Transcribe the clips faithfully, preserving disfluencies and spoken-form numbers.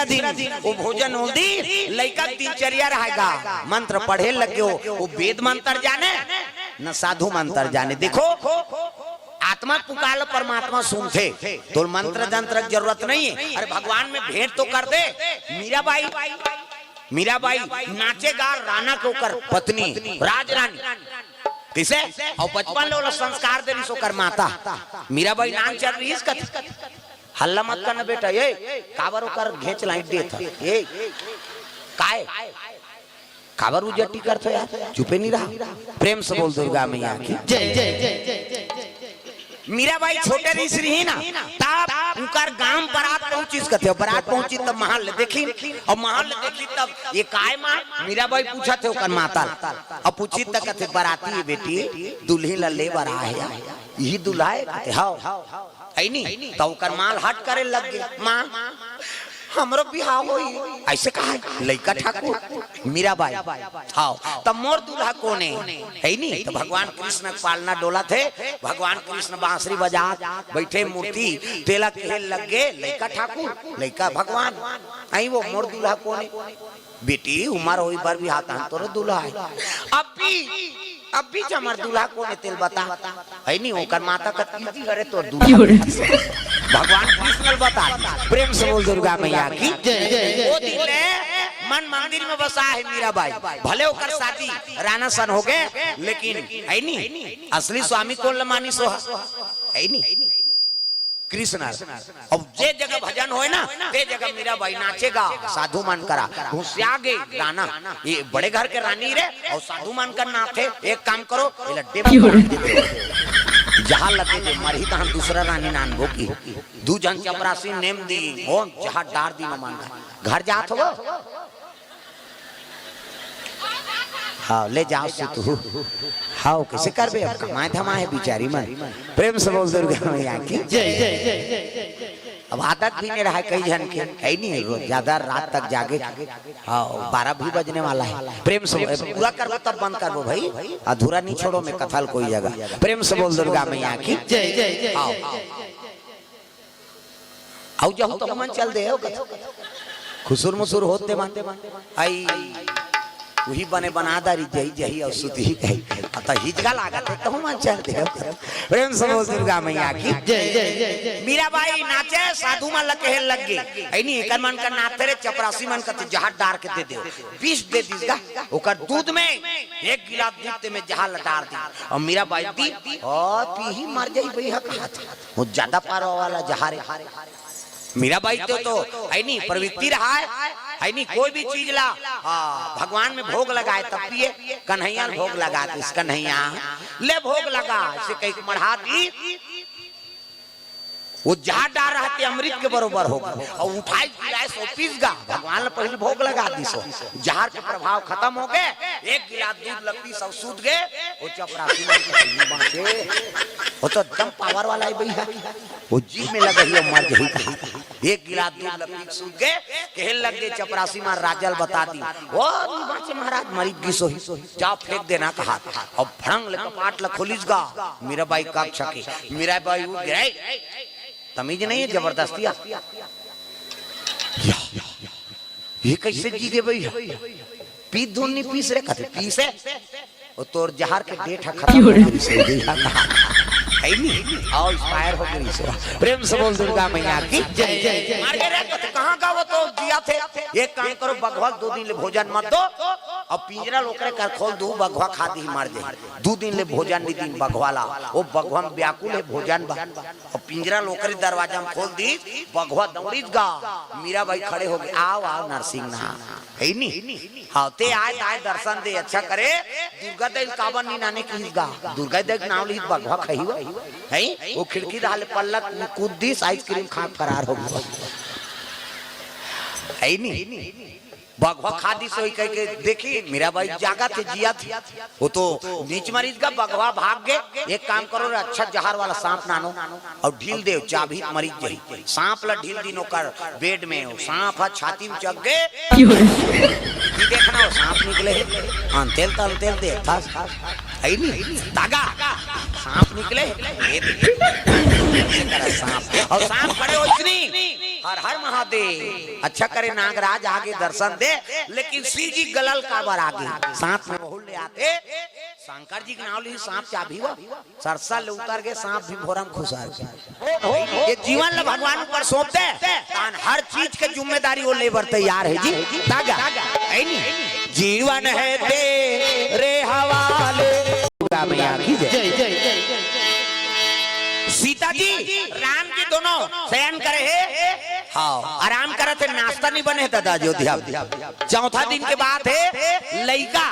दिन वो भोजन हो दी, लइका के दिनचर्या रहेगा। मंत्र पढ़े लग गयो, वो वेद मंत्र जाने, न साधु मंत्र जाने। देखो, आत्मा पुकार, परमात्मा सुनथे, तो मंत्र तंत्र के जरूरत नहीं है। अरे, भगवान में भेंट तो कर दे। मीराबाई, मीराबाई नाचे गा, राना के ओकर पत्नी, राजरानी। किसे? अउ बचपन ले ओला संस्कार दे रिहिस ओकर माता। मीराबाई नान चल रिहिस कथे, "हल्ला मत करना बेटा, ए, काबर ओकर घेंच लाइट देत ह? ए, काय? काबर उजटी करथो यार? चुपे नहीं रहा।" प्रेम से बोल दुर्गा मैया की। जय, जय, जय, जय, जय, जय, जय। मीराबाई छोटे रहिस रही ना, तब उनकर गांव बरात पहुंचिस कथे, बरात पहुंची तब महल ले देखी, अउ महल ले देखी तब ये काय मां? मीराबाई पूछत हे ओकर माता ल। अब पूछी त कथे, "बराती हे बेटी, दुल्ही ल ले बर आए हे, यही दूल्हा हे?" कथे, "हव।" है नी? त ओकर मां ल हट करे लग गे, "मां, हमरो बिहाव होही।" ऐसे कहा लइका ठाकुर मीराबाई। "हव, त मोर दूल्हा कोन हे?" है नी? त भगवान कृष्ण के पालना डोलत हे, भगवान कृष्ण बांसुरी बजात बइठे मूर्ति, तेला कहे लग गे, "लइका ठाकुर, लइका भगवान, आई वो मोर दूल्हा कोन हे?" "बेटी, उमर होई बर बिहाव तहन तोरो दूल्हा हे।" "अभी, अभी ज हमर दूल्हा कोन हे तेला बता।" है नी, ओकर माता कथे, "इही हरे तोर दूल्हा।" भगवान कृष्ण ल बता। प्रेम से बोल दुर्गा मैया की। जय, जय, जय, वो दिन ले मन मंदिर में बसा हे मीराबाई। भले ओकर शादी राना सन हो गे, लेकिन है नी, असली स्वामी कोन ल मानिस ओ ह? है नी? कृष्ण। अब जे जगह भजन होय ना, ते जगह मीराबाई नाचे गा, साधु मन करा। घुसिया गे राना, ये बड़े घर के रानी रे, अउ साधु मन कर नाथे। एक काम करो, एला डेम बांध दे। जहां लगे दे मरही, तहां दूसरा रानी नानबो की। दू झन चपरासी नेम दी, हो जहां डार दी ममान। घर जात हो? हव, ले जाव सुतहू। हव, कइसे करबे अब, कमाए धमाए हे बिचारी मन। प्रेम से बोल दुर्गा मैया की। जय, जय, जय, जय, जय। अब आदत भी नहीं रहा हे कई झन के, है नी, रोज ज्यादा रात तक जागे। हव, बारह भी बजने वाला हे। प्रेम से बोल, पूरा करबो तब बंद करबो भाई, अधूरा नहीं छोड़ो मैं कथा ल कोई जगह। प्रेम से बोल दुर्गा मैया की। जय, जय, जय, हव। जय, जय। अउ जहू त हमन चल दे हो कथे। खुसुर मुसुर होत ते मन। आई, उही बने बना दारी जही जही अउ सुतही कही। अ त हिजगा लागत हे, त हमन चल दे हो कथे। प्रेम से बोल दुर्गा मैया की। जय, जय, जय, जय। मीराबाई नाचे, साधु मन ल कहे लग गे, "ऐ नी, एकर मन कर नाथे रे, चपरासी मन कथे जहर डार के दे दे।" विष दे दिस गा, ओकर दूध में एक गिलास दूध ते में जहर ल डार दी। अउ मीराबाई दी, "ओ, पीही मर जाही बइहा," कहा था। वो ज्यादा पारवा वाला जहारे। मीराबाई तो, तो है नी, प्रवृत्ति रहा है, है नी, कोई भी चीज ला, हाँ, भगवान में भोग लगाए तब पिए। कन्हैया ल भोग लगा दिस, "कन्हैया, ले भोग लगा," ऐसे कही के मढ़ा दी। वो जहार डार रहा ते अमृत के बरोबर हो गे, अउ उठाए गिलास ओ पीस गा, भगवान ल पहले भोग लगा दिस ओ। जहार के प्रभाव खतम हो गे, एक गिलास दूध ल पीस अउ सूत गे, वो चपरासी मन के नहीं बांचे। वो तो एकदम पावर वाला हे बइहा। वो जीभ में लगही अउ मर जाही। एक गिलास दूध ल पी के सूत गे, कहे लग गे चपरासी मन राजा ल बता दी, "ओ, नहीं बांचे महाराज, मरी गिस होही, जाव फेंक देना," कहा। अब फड़ंग ले कपाट ल खोलिस गा, मीराबाई कक्ष के। मीराबाई उठ गे, "तमीज नहीं हे, जबरदस्ती आ।" या, ये कइसे जी गे बइहा? पीत धुन नहीं पीस रे, कथे पीस हे। वो तोर जहर के डेट ह खतम हो गे रिहिस हे, बइहा कहा। है नी? अउ expire हो गे रिहिस हे। प्रेम से बोल दुर्गा मैया की जय, जय, जय। मार के रे, कथे, "कहाँ गा वो तो जियाथे?" एक काम करो, बघवा ल दू दिन ले भोजन मत दो, अउ पिंजरा ल ओकरे कर खोल दू, बघवा खा दिही, मर जाही। दू दिन ले भोजन नहीं दीन बघवा ला, वो बघवा में व्याकुल हे भोजन बर। अउ पिंजरा ल ओकरे दरवाजा में खोल दिस, बघवा दौड़िस गा। मीराबाई खड़े हो गे, "आव, आव नरसिंह ना।" है नी? हाँ, ते आय, आय दर्शन दे, अच्छा करे। दुर्गा दई ल काबर नहीं नाने किहिस गा? दुर्गा दई के नाव लिहिस बघवा खही वो। है? वो खिड़की डहर ले पल्ला कूद दिस, ice cream खा के फरार हो गे। है नी? बघवा खा दिस होही कहि के देखी, मीराबाई जागथे, जियाथे। वो तो नीच मरिस गा, बघवा भाग गे। एक काम करो रे, अच्छा जहर वाला सांप नानो अउ ढील देव, चाबही त मरिस जाही। सांप ला ढील दीन ओकर bed में, वो सांप ह छाती में चघ गे। ये देखना, वो सांप निकले हे, अंतेल त अंतेल देखथा। है नी? तागा, सांप निकले हे, ये देख। ये तरह सांप। अउ सांप खड़े होइस नी, "हर हर महादेव।" दे। अच्छा करे नागराज आगे दर्शन दे, लेकिन शिव जी गलल काबर आगे? साथ में बहुत ले आते, शंकर जी के नाव ली, सांप चाभी वो सरसा ले उतर के सांप भी भोरम खुसर के। ये जीवन ल भगवान ऊपर सौंप दे, तान हर चीज के जिम्मेदारी वो ले बर तैयार है जी। तागा है नी, जीवन है तेरे हवाले। दुर्गा मैया की जय। जय जय जय। सीता जी राम जी दोनों शयन करे हे। हाँ, आराम करत हे, नाश्ता नहीं बने दादा अयोध्या में। चौथा दिन के बात हे, लइका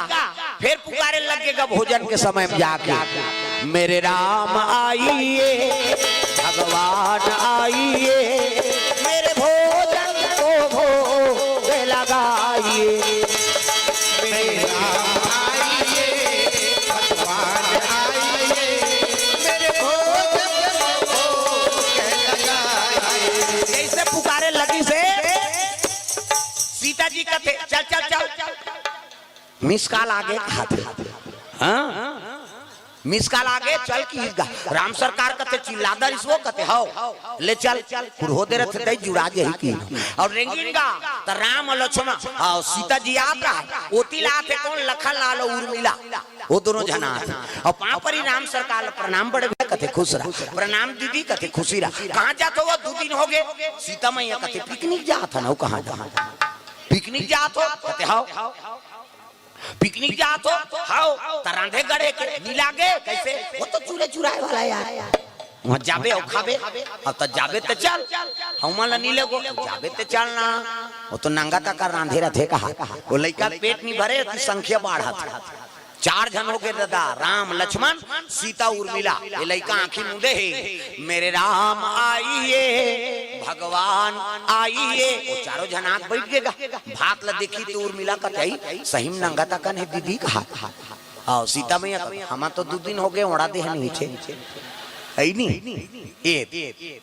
फिर पुकारे लग गे भोजन के समय में जाके, मेरे राम आइए, भगवान आइए, मेरे भोजन को भोग लगाइए। मेरे राम आइए, भगवान आइए, मेरे भोजन को भोग लगाइए। जैसे पुकारे लगी से सीता जी कथे, चल चल चल, मिस कॉल आगे कहाथे। हाँ, मिस कॉल आगे, चल की गा। राम सरकार कथे चिल्ला दरिस वो कथे, हव ले चल, पुरहो दे रथे तई जुड़ा जही की। और रेंगिन गा त राम लक्ष्मण, हाँ, सीता जी आत रहा, ओती लात हे कौन? लखन लाल उर्मिला, वो दोनों झन आत। और पाँव परी राम सरकार ल प्रणाम बड़े भैया कथे खुश रहा, प्रणाम दीदी कथे खुशी रहा। कहाँ जात हो वो? दू दिन हो गे। सीता मैया कथे पिकनिक जात हन। कहाँ जात? पिकनिक जात हो? कथे हव। पिकनिक जात हो? हव। त रांधे गढ़े के नी लागे? कैसे? वो तो चूल्हे चुराए वाला यार। वहाँ जाबे अउ खाबे। अब त जाबे त चल, हमन ला नी लेगो। जाबे त चल ना। वो तो नंगा तका रांधे रथे कहा। वो लइका पेट नी भरे, ओती संख्या बाढ़त। चार झन हो गे दादा, राम, लक्ष्मण, सीता, उर्मिला। ये लइका आँखी मूंदे हे, मेरे राम आइए, भगवान आइए। वो चारों झन आँख बैठ गे गा। भात ला देखी त उर्मिला कथे, सही में नंगा तकन हे दीदी कहा। अउ सीता मैया कथे, हमन तो दू दिन हो गे, ओढ़ा दे हन नीचे। अई नी? ए,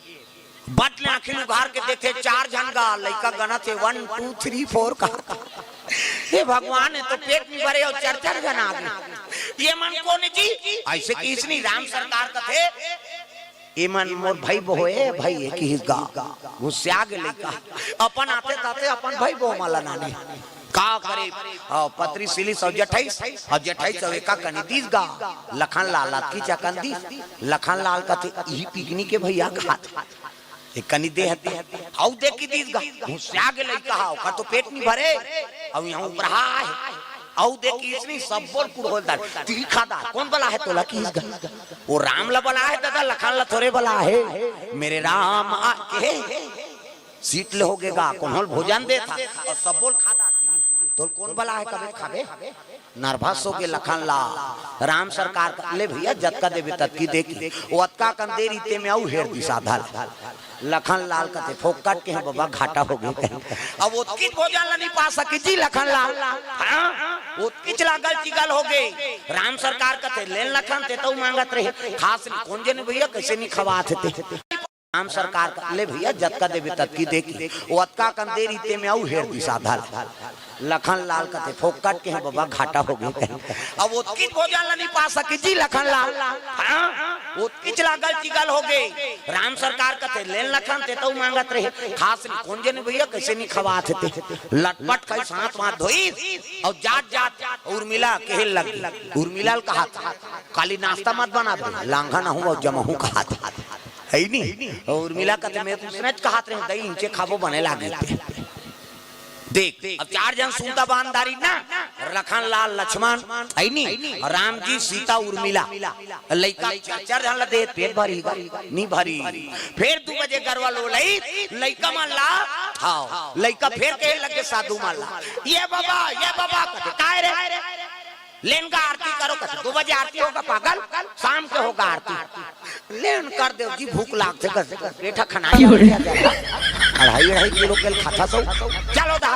बट ले आँखी उघार के देखे, चार झन गा लइका गनत हे, वन, टू, थ्री, फोर कहा। हे भगवान, ये तो पेट नी भरे अउ चार चार झन आ गे। ये मन कोन जी? ऐसे किहिस नी, राम सरकार कथे, ये मन मोर भाई बहो हे, भाई हे किहिस गा। गुस्सिया गे लइका। अपन आते ताते अपन भाई बहो मन ला नाने। का करे? अउ पतरी सिलिस अउ जठइस, अउ जठइस अउ एका कनी दिस गा। लखन लाल अतकी चकन दिस। लखन लाल कथे, इही पिकनिक हे भैया कहाथे। एक कनी दे हती, अउ देखी दिस गा, गुस्सिया गे लइका हा, ओकर तो पेट नी भरे, अउ यहाँ उपरहा हे, अउ देखी इसनी सब्बो ल कुड़होल दार, तीखा दार, कोन बला हे तोला किहिस गा? वो राम ला बला हे दादा, लखन ला थोरे बला हे, मेरे राम आ, ए, सीट ले हो गे गा, कोन होल भोजन देथा, अउ सब्बो ल खा दार। तोल कोन बला हे कबे खाबे? नर्वस हो गे लखन लाल। राम सरकार का, ले भैया, जतका देबे ततकी दे की। वो अतका कन दे रहिते में अउ हेर दिस आधा ल। लखन लाल कथे, फोकट के हे बबा, घाटा हो गे। अब ओतकीच भोजन ला नी पा सके जी लखन लाल। हाँ? ओतकीच लागल चिगल हो गे। राम सरकार कथे, लेन लखन, ते तउ मांगत रहे। खास नी, कोन जने भैया, कैसे नी खवात हे ते। राम सरकार का, ले भैया, जतका देबे ततकी दे की। वो अतका कन दे रहिते में अउ हेर दिस आधा ल। लखन लाल कथे, फोकट के हे बबा, घाटा हो गे। अब ओतकीच भोजन ला नी पा सके जी लखन लाल। हाँ? ओतकीच लागल चिगल हो गे। राम सरकार कथे, लेन लखन, ते तउ मांगत रहे। खास नी, कोन जने भैया, कैसे नी खवात हे ते। लटपट कई साथ माथ धोई, अउ जात जात उर्मिला केहे लगी। उर्मिला ल कहाथे, काली नाश्ता मत बनाबे, लांघा नहूँ अउ जमहूँ कहाथे। हे नी? अउ उर्मिला कथे, मैं तो उसने च कहात रहे, दही इंचे खाबो बने लागे ते। देख, अब चार झन सुनता बांधारी ना, लखन लाल लक्ष्मण, हे नी? अउ राम जी, सीता, उर्मिला। लइका चार चार झन ला देत, पेट भरी गा? नी भरी। फेर दू बजे गरवा लोलई, लइका मन ला, हाँ, लइका फेर केहे लगे साधु मन ला, ये बबा, ये बबा, कथे, काय रे? लेन गा आरती करो, कथे, दू बजे आरती होगा पागल, शाम के होगा आरती। लेन कर देव जी, भूख लागथे, कथे, पेट खनाई हो गया। अढ़ाई, अढ़ाई किलो के खाता सौ। चलो दा,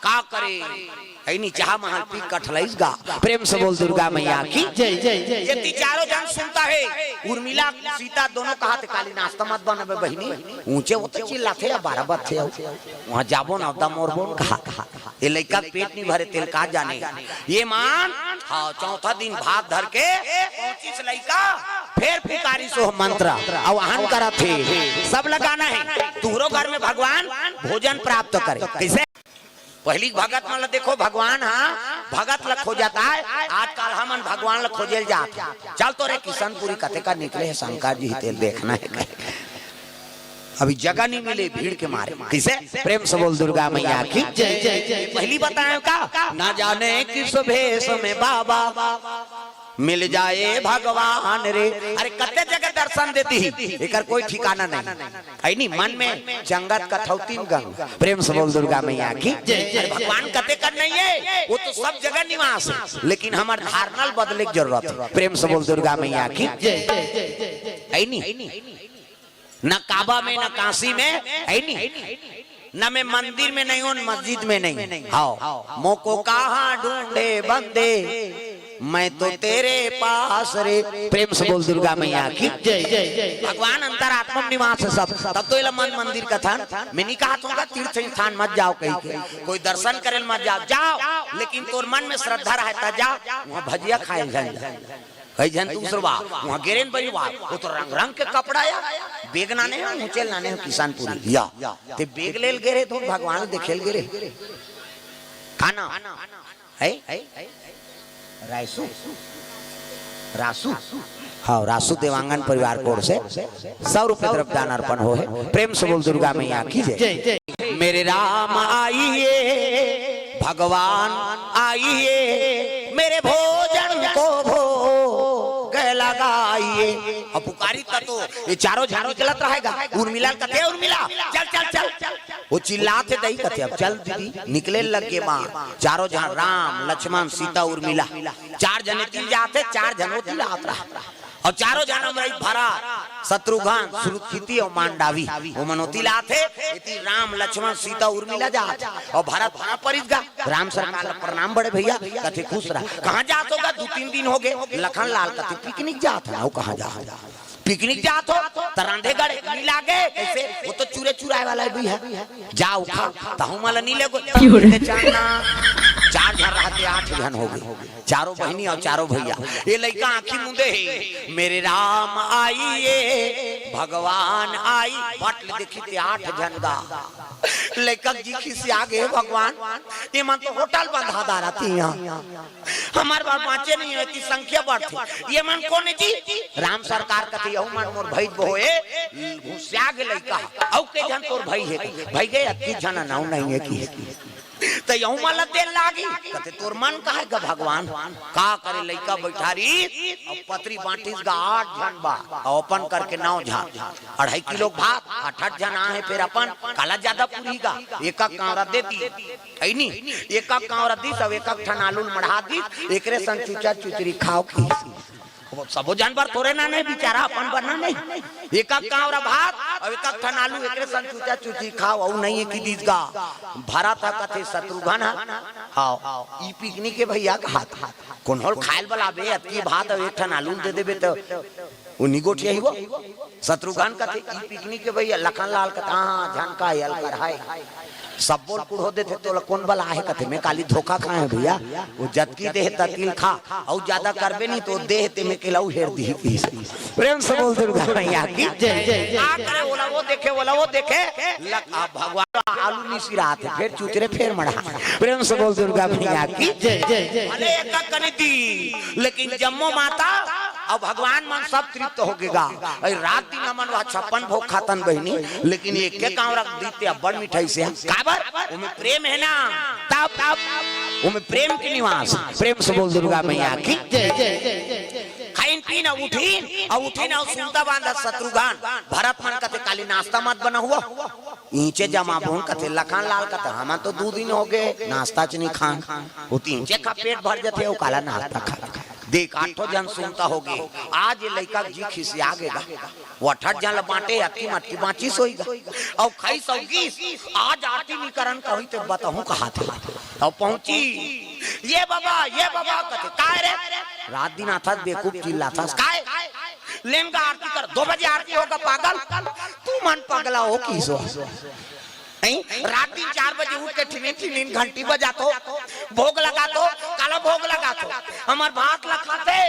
आ करे, ऐनी चाह महल पी कठलइस गा। प्रेम से बोल दुर्गा मैया की। जय, जय, जय, ये जय। ती चारों जन सुनता है। उर्मिला, सीता दोनों कहा थे, "काली नाश्ता मत बनबे बहिनी।" ऊंचे वो तो चिल्लाथे, "अब बारह बजथे, वहां जाबो ना, दम और बोन कहा।" ये लइका के पेट नहीं भरे, तेल का जाने। ये मान, हाँ, चौथा दिन भात धर के पहुंचिस लइका, फेर पुकारिस ओह मंत्र, आवाहन करत हे, सब लगाना है, तुहरो घर में भगवान भोजन प्राप्त करे। कैसे? पहली भगत मन ल देखो, भगवान, हाँ, भगत ल खोजत आय, आजकल हमन भगवान ल खोजे ल जात। चल तो रे किशनपुरी, कते का निकले हे शंकर जी, तेल देखना है। अभी जगह नहीं मिले भीड़ के मारे। किसे? प्रेम से बोल दुर्गा मैया की जय, जय, जय। पहली बताए का, ना जाने किस भेष में बाबा मिल जाए भगवान रे। अरे कते जगह दर्शन देती ही, एकर कोई ठिकाना नहीं। ऐनी मन में चंगत कथौतीन गंग। प्रेम से बोल दुर्गा मैया की जय, जय। अरे भगवान कते कर नहीं है, वो तो सब जगह निवास है, लेकिन हमार धारणा ल बदले की जरूरत है। प्रेम से बोल दुर्गा मैया की जय, जय। ऐनी न काबा में, न काशी में, है नहीं। न मैं मंदिर में नहीं हूँ, न मस्जिद में नहीं। हाव, मोको कहाँ ढूंढे बंदे, मैं तो तेरे पास रे। प्रेम से बोल दुर्गा मैया की जय, जय, जय। भगवान अंतरात्मा में निवास है सब। तब तो एला मन मंदिर कथन। मैं नहीं कहा तुमका तीर्थ स्थान मत जाओ कहीं के, कोई दर्शन करे मत जाओ, जाओ, लेकिन तोर मन में श्रद्धा रहे त जा। वहाँ भजिया खाए झन जा। कई झन दूसर बा, वहाँ गेरेन बरी बा, वो तो रंग रंग के कपड़ा या, बेग नाने हो, मुचेल नाने हो, किशनपुरी या। ते बेग लेल गेरे तो भगवान देखेल गेरे। का नाम है? रायसू? रासू? हाँ, रासू देवांगन परिवार कोर से सौ रुपए द्रव्य दान अर्पण हो है। प्रेम से बोल दुर्गा मैया की जय। मेरे राम आइए, भगवान आइए, मेरे भोजन को भोग लगाइए। अब पुकारी त तो ये चारों झन निकलत रहेगा। उर्मिला कथे, "उर्मिला, चल, चल, चल।" वो चिल्लाथे दई कथे, "अब चल दीदी।" निकले लग गे माँ, चारों झन, राम, लक्ष्मण, सीता, उर्मिला, चार झन एती जाथे, चार झन ओती आत रहा। अउ चारों झन हमर भरत, शत्रुघ्न, श्रुतकीर्ति अउ मांडवी, ओमन ओती ल आथे, एती राम, लक्ष्मण, सीता, उर्मिला जात हे। अउ भरत भाव परिस गा, राम सरकार ल प्रणाम बड़े भैया, कथे खुश रह। कहाँ जात हो गा? दू तीन दिन हो गे। लखन लाल कथे पिकनिक जात हन। अउ कहाँ जात हो? पिकनिक जात हो त रांधे गढ़े नी लागे, कैसे? वो तो चूरे चुराए वाला भी है। जा उखा, तहु मला नी लेगो। चार झन रहते, आठ झन हो गे। चारों बहिनी अउ चारों भैया। ये लइका आँखी मूंदे हे, "मेरे राम आइए, भगवान आई।" बट ले देखी ते आठ झन गा। लइका जी खिसिया गे, "भगवान, ये मन तो होटल बंधा डारत हे यहाँ। हमार बर बाँचे नहीं है कि संख्या बढ़थे। ये मन कोन हे जी?" राम सरकार कथे, "यहू मन मोर भई बहोए।" घुसिया गे लइका। "अउ के झन तोर भई हे?" "भई गे अतकी झन अनाऊ नहीं है कि।" त यहू मन ल देर लागी। कथे, "तोर मन काहे गा भगवान?" का करे, लइका बैठा रही, अउ पतरी बांटिस गा आठ झन बा, अउ अपन करके नौ झन, अढ़ाई किलो भात, आठ आठ झन आहे, फेर अपन काला जादा पूरी गा, एक एक कांवरा दे दी, है नी? एक एक कांवरा दिस, अउ एक एक ठन आलू ल मढ़ा दिस, एकरे संग चुचा चुचरी खाव की। वो सबो जानवर थोरे ना नहीं, बेचारा अपन बर ना नहीं। एक एक कांवरा भात अउ एक एक ठन आलू, एकरे संग चुचा चुची खाव, अउ नहीं है कि दीस गा। भरत ह कथे शत्रुघ्न ह, "हाव, ई पिकनिक के भैया का हाथ, कोन होल खायल बलाबे, अतकी भात अउ एक ठन आलू दे देबे त वो निगोठिया ही वो।" शत्रुघ्न कथे, "ई पिकनिक के भैया।" लखन लाल कथे, "हाँ, झन का यल कर है।" सब्बो ल कुढ़ो देथे, तोला कोन बला हे कथे, "मैं काली धोखा खाए हूँ भैया, वो जतकी देहे ततकी ल खा, अउ जादा करबे नहीं तो देहे ते में केला उहेर दिही।" प्रेम से बोल दुर्गा मैया की जय, जय, जय। का करे, ओला वो देखे, ओला वो देखे, लक-, आ, भगवान आलू मिसिरात हे, फेर चुचरे, फेर मढ़ा। प्रेम से बोल दुर्गा मैया की जय, जय, जय। भले एक कनी दी, लेकिन जम्मो माता अउ भगवान मन सब तृप्त हो गे गा। अरे रात दिन हमन वह छप्पन भोग खातन बहिनी, लेकिन एक के कांवरा दीते अब्बड़ मिठाई से। काबर? ओमे प्रेम है ना। तब, तब ओमे प्रेम के निवास। प्रेम से बोल दुर्गा मैया की जय, जय, जय, जय। खाइन पीन अउ उठिन, अउ उठिन अउ सुनता बांधा शत्रुघ्न। भरत मन कथे, "काली नाश्ता मत बना हुआ।" ईंचे जमा बोन कथे, लखन लाल कथे, "हमन तो दू दिन हो गे, नाश्ता च नहीं खान।" वो तीन चे खा पेट भर जथे, वो काला नाश्ता खा। देख, आठो झन सुनता होगे। आज ये लइका के जी खिसिया गे गा। वो अठठ झन ल बांटे, अतकी मटकी बांचिस होही गा। अउ खइस अउ गीस, आज आरती नी करन कही ते बताहूं कहाथे। अउ पहुंची, "ये बाबा, ये बाबा," कथे, "काय रे? रात दिन आथस बेकूफ चिल्लाथस, काय? लेन गा आरती कर, दो बजे आरती होगा पागल, तुमन पगला हो किसो।" नहीं, रात दिन चार बजे उठ के ठिनिन ठिनिन घंटी बजाथो, भोग लगाथो, काला भोग लगाथो। हमर भात ला खाथे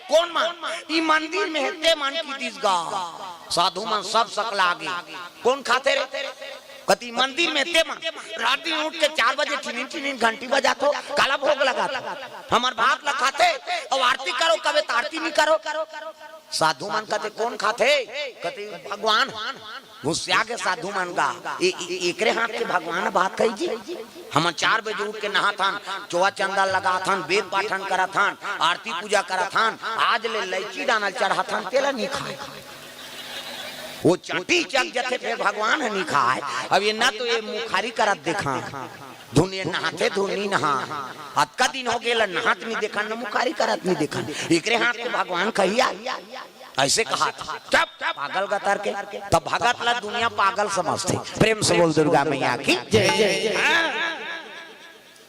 कोन मन? ई मंदिर में हे ते मन किहिस गा। साधु मन सब सकला गे। कोन खाथे रे? कथे मंदिर में हे ते मन। रात दिन उठ के चार बजे ठिनिन ठिनिन घंटी बजाथो, काला भोग लगाथो। हमर भात ला खाथे, अउ आरती करो कबे त आरती नी करो। साधु मन कथे कोन खाथे? कथे भगवान। गुस्सिया गे साधु मन गा, "ए-, ए-, एकरे हाथ के भगवान भात खाही जी? हमन चार बजे उठ के नहाथन, चोवा चंदा लगाथन, वेद पाठन करथन, आरती पूजा करथन, आज ले लइची दाना चढ़ाथन, तेला नी खाय।" वो चटी चक जथे, फेर भगवान ह नी खाय। अब ये ना तो ये मुखारी करत देखा, धुन ये नहाथे, धुन नी नहा। अतका दिन हो गेल, नहात नी देखन, न मुखारी करत नी देखन। एकरे हाथ के भगवान खाही? अइसे कहा था। चुप, पागल गतर के। तब भगत ला दुनिया पागल समझथे। प्रेम से बोल दुर्गा मैया की जय। हाँ।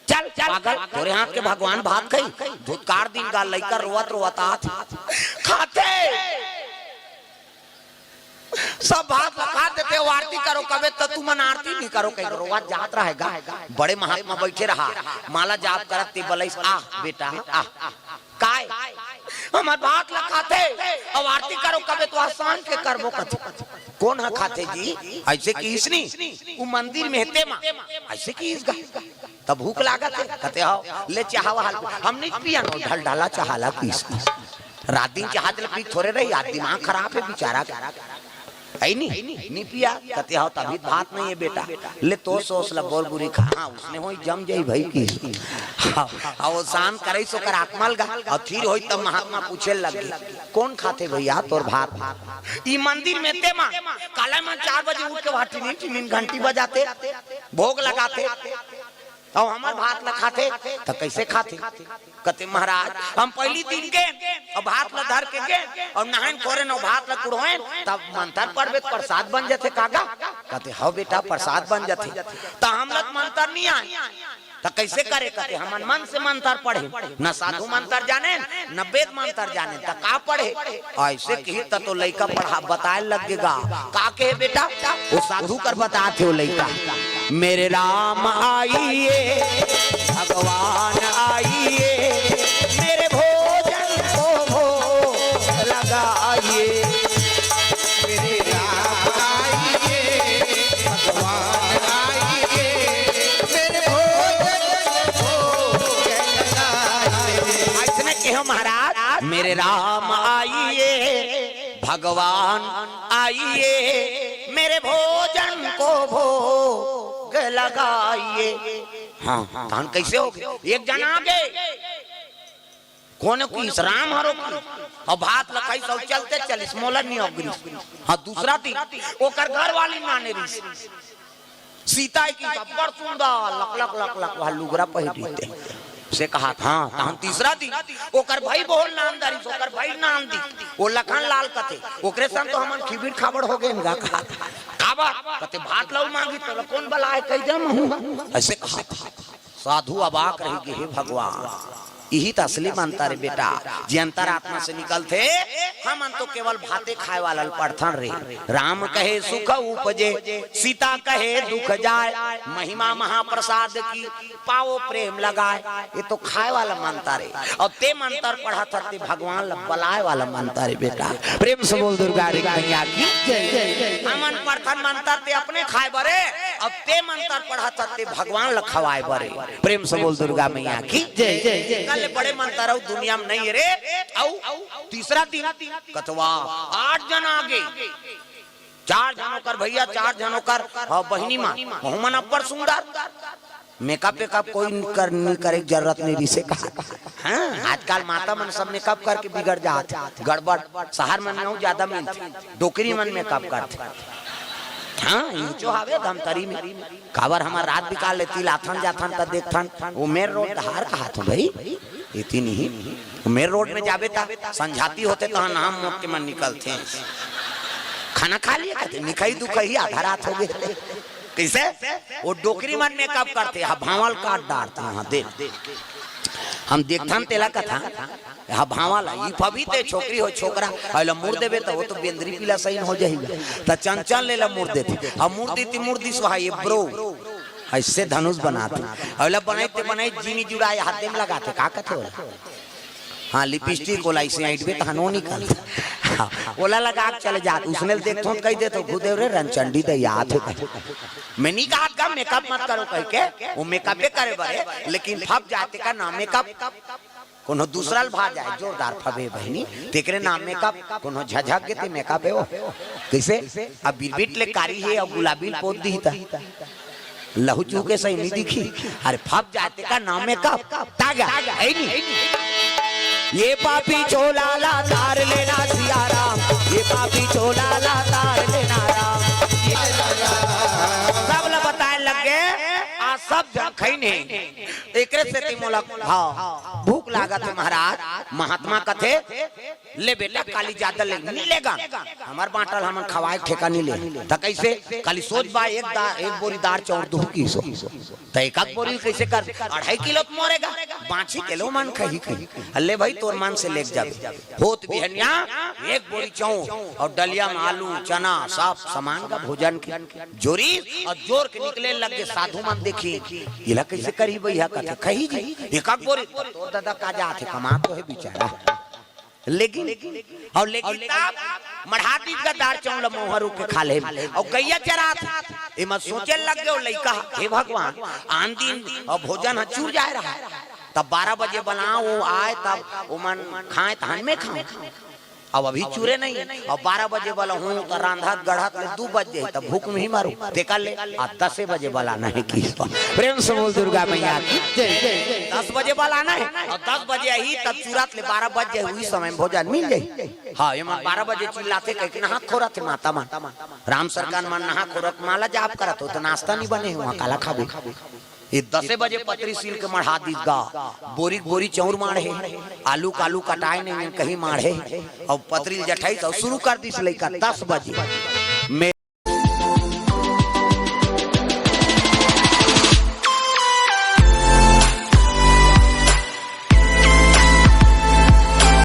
चल, चल, पागल, तोरे हाथ के भगवान भात खाही। धुतकार दिन गा लइका रोवत रोवत आत। खाथे। सब भात ला खा देथे, अउ आरती करो कबे त तुमन आरती नी करो, कही रोवत जात रहे गा। बड़े महात्मा बइठे रहा, माला जाप करत ते बलइस, "आह बेटा, आह।" "काय?" "हमर भात ला खाथे, अउ आरती करो कबे त आह सांझ के करबो," कथे। "कोन ह खाथे जी?" अइसे किहिस नी, "उ मंदिर में हे ते मन।" अइसे किहिस गा। "त भूख लागत हे?" कथे, "हव।" "ले चाहा वहा।" "हम नी पियन ओ ढलढला चाहा ला," किहिस। रात दिन चाहा ल पी थोरे रही, आज दिमाग खराब हे बिचारा के। अइ नी, नी पिया, कथे, "हव, तभी भात नइ हे बेटा। ले तोर सोस ला बोर बुरी खा।" हाँ, उसने होई जम जाई भई किहिस। हाँ, अउ अवसान करइस ओकर आत्मा ल गा, अउ थिर होई तब महात्मा पूछे लगे, "कोन खाथे भइया तोर भात?" "ई मंदिर में हे ते मन, काला मन चार बजे उठ के वहाँ टिनिन टिनिन घंटी बजाथे, भोग लगाथे।" अउ हमर भात ल खाथे, त कइसे खाथे? कथे, "महाराज, हम पहिली दिन गेन, अउ भात ल धर के गेन, अउ नहायन खोरेन, अउ भात ल कुढ़ोयन, तब मंतर पढ़बे त प्रसाद बन जथे का गा?" कथे, "हव बेटा, प्रसाद बन जथे।" "त हमला त मंतर नी आय, त कइसे करे?" कथे, "हमन मन से मंतर पढ़ेन, न साधु मंतर जानेन, न वेद मंतर जानेन, त का पढ़े?" अइसे किहिस त तो लइका पढ़ा बताय लगे गा। का कहे बेटा? ओ साधु कर बतात हे ओ लइका, "मेरे राम आइए, भगवान आइए, मेरे भोजन को भोग लगाइए।" मेरे राम आइए, भगवान आइए, मेरे भोजन को भोग लगाइए। अइसने कहो महाराज, "मेरे राम आइए, भगवान आइए, मेरे भोजन को भोग लगाइए।" हाँ, तहन कइसे होगे? एक झन आगे, कोनो किहिस, "राम हरो" किहिस, अउ भात ल खाइस अउ चलते चलिस, मोला नी अगरिस। हाँ, दूसरा दिन ओकर घरवाली नाने रिहिस, सीता हे किहिस, अब्बड़ सुंदर, लक लक लक लक, वह लुगरा पहिर रहिथे। से कहा, हाँ, तहन तीसरा दिन ओकर भई बहू ल नान डारिस, ओकर भई ल नान दिस, ओ लखन लाल कथे, ओकरे संग तो हमन खिबिड़ खाबड़ हो गेन गा, कहा, काबर? कथे, "भात ल अउ मांगी, तोला कोन बलाय, कहि दे महूं।" अइसे कहा। साधु अबाक रहि गे, "हे भगवान, इही त असली मंतर ए बेटा, जे अंतरात्मा से निकलथे। हमन तो केवल भाते खाय वाला ल पढ़थन रे।" राम कहे सुख उपजे, सीता कहे दुख जाय, महिमा महाप्रसाद की, पावो प्रेम लगाय। ये तो खाय वाला मंतर ए, अउ ते मंतर पढ़त हस ते भगवान ल बलाय वाला मंतर ए बेटा। प्रेम से बोल दुर्गा रे मैया की जय। हमन पढ़थन मंतर ते अपने खाय बर ए, अउ ते मंतर पढ़त हस ते भगवान ल खवाय बर ए। प्रेम से बोल दुर्गा मैया की जय। कल बड़े मंतर अउ दुनिया में नइ हे रे। अउ तीसरा दिन कथवा आठ झन आगे, चार झन ओकर भइया, चार झन ओकर, हाँ, बहिनी मन, वहू मन अब्बड़ सुंदर। मेकअप वेकअप कोई कर, नी करे के जरूरत नइ रिहिसे कहा। हाँ, आजकल माता मन सब मेकअप करके बिगड़ जात, गड़बड़। शहर मन में अउ ज्यादा मिलथे, डोकरी मन मेकअप करथे। हाँ, इंचो हावे धमतरी में। काबर हमर रात बिकाल ले तिलाथन जाथन त देखथन, वो मेन रोड डहार कहाथों भई। इति नहीं। मेन रोड में जाबे त संझाती होथे, तहाँ नाम मोट के मन निकलथे। खाना खा लिया कहते, निकही दुकही आधा रात हो गए। कैसे? वो डोकरी मन मेकअप करथे, हा भांवल काट डारथे, हाँ दे। हम देखथन तेला कथा, हा भांवल, ई पवित्र छोकरी हो छोकरा, अइला मुड़ देबे त वो तो बेंदरी पीला सही हो जाही। त चंचल ले ला मुड़ देथे, हा मुड़ दीती मुड़ दिस वहा ये ब्रो, अइसे धनुष बनाथे, अइला बनाइते बनाइते जीनी जुड़ाए हाथे में लगाथे, का कथे ओला? हाँ, लिपस्टिक ओला अइसे ऐंठबे तहन ओ निकल। हाँ, ओला लगा के चले जात, उसने ल देखथों त कहि देथों, "गुरुदेव रे, रनचंडी दई आत हे।" मैं नी कहत का मेकअप मत करो कहि के, वो मेकअपे करे बर हे, लेकिन फब जाते का नाम मेकअप। कोनो दूसरा ल भा जाए, जोरदार फबे बहिनी, तेकरे नाम मेकअप, कोनो झझक गे ते मेकअप हे वो। कइसे? अब बिरबिट ले कारी हे अउ गुलाबी ल पोत दिही त। लहू चूके सही नहीं दिखी। अरे फब जाते का नाम मेकअप। तागा, है नहीं? ये पापी चोला ला तार लेना सिया राम, ये पापी चोला ला तार लेना राम। सब ला बताए लग गे, आ सब झन खइने। एकरे सेती मोला, हाँ, भूख लागत हे महाराज। महात्मा कथे, "ले बेटा, काली जादा ले, नी लेगा, हमर बांटल हमन खवाए के ठेका नी ले।" त कइसे? काली सोच बा, एक दा-, एक बोरी दार चाउर दूहूं किहिस। त एक आध बोरी कइसे कर? अढ़ाई किलो त मोरेगा, बांची तेलो मन खही खही। अल्ले भाई, तोर मन से लेके जाबे। होत बिहनिया एक बोरी चाउर अउ डलिया में आलू, चना, सब सामान का भोजन के जोरिस अउ जोर के निकले लग गे। साधु मन देखिन, "एला कइसे करही भैया?" कथे, "खही जी, एक आध बोरी।" "तोर ददा का जात हे, कमात तो हे बिचारा।" लेकिन, अउ लेकिन तब मढ़ा दीस गा दार चाउर ल मउहा रूख के खा ले, अउ गइया चरात। एमा सोचे लग गे ओ लइका, "हे भगवान, आन दिन अउ भोजन ह चूर जाए रहा, तब बारह बजे बलाओं, वो आए तब ओमन खाए, तहन मैं खाऊं। अब अभी चूरे नहीं, अब बारह बजे वाला हूं, त रांधत गढ़त ले दू बज जाही, तब भूख में ही मरूं। तेकर ले आ दसे बजे वाला नहीं किहिस।" प्रेम से बोल दुर्गा मैया की जय। दस बजे वाला नहीं, अउ दस बजे आही, तब चूरत ले बारह बज जाही, उही समय में भोजन मिल जाही। हाँ, एमन बारह बजे चिल्लाथे, कहिके नहा खोरत हे माता मन। राम सरकार मन नहा खोरत माला जाप करत हो, त नाश्ता नहीं बने हे, उहां काला खाबे? ये दसे बजे पतरी सील के मढ़ा दीस गा, बोरी के बोरी चाउर माढ़े, आलू कालू कटाए नहीं, कहीं माढ़े, अउ पतरी ल जठाइस अउ शुरू कर दीस लइका दस बजे।